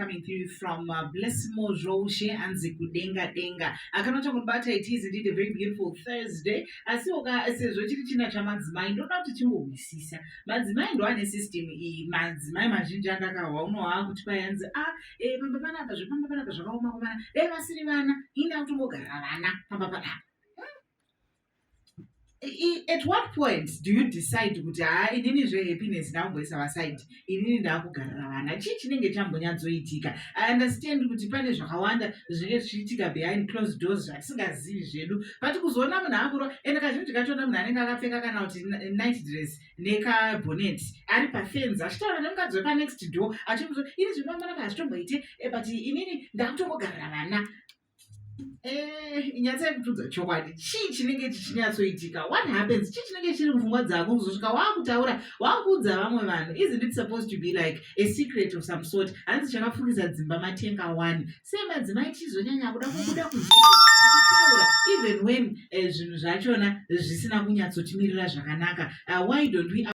Coming through from Blessmore Zvoushe, anzi Kudenga Denga. Akanota kubata, it is indeed a very beautiful Thursday. Asi oka sezvo chiri china chamadzimai, ndoda kuti tingohwisisa. Madzimai ndo ane system iyi. Madzimai mazhinji andakahwa unohwa kuti payanzi ah, pamba panapa, zvepamba panapa zvakaoma komana. Dai vasiri vana, ina kutongogarira vana pamba panapa. At what point do you decide kuti ha, inini zvehappiness ndakumboisa vaside, inini ndaakugarira vana? Chii chinenge chambonyatsoitika? I understand kuti pane zvakawanda zvinenge zvichiitika behind closed doors zvatisingazivi zvedu, but kuzoona munhu akuro, ende kazhinji kachona munhu anenge akapfeka kana kuti night dress nekabonnet, ari pafenzi achitaura nemukadzi wepanext door, achimuti ini zvepambanapa hazvitomboite, but inini ndakutongogarira vana. Nyatsai kutudza chokwadi, chii chinenge chichinyatsoitika? What happens? Chii chinenge chiri mupfungwa dzako kuzosvika waakutaura, waakuudza vamwe vanhu? Isn't it supposed to be like a secret of some sort? Hanzi chakapfukisa dzimba matenga one. Sei madzimai tichizonyanya kuda kubuda kunze tichitaura even when zvinhu zvachona zvisina kunyatsotimirira zvakanaka? Why don't we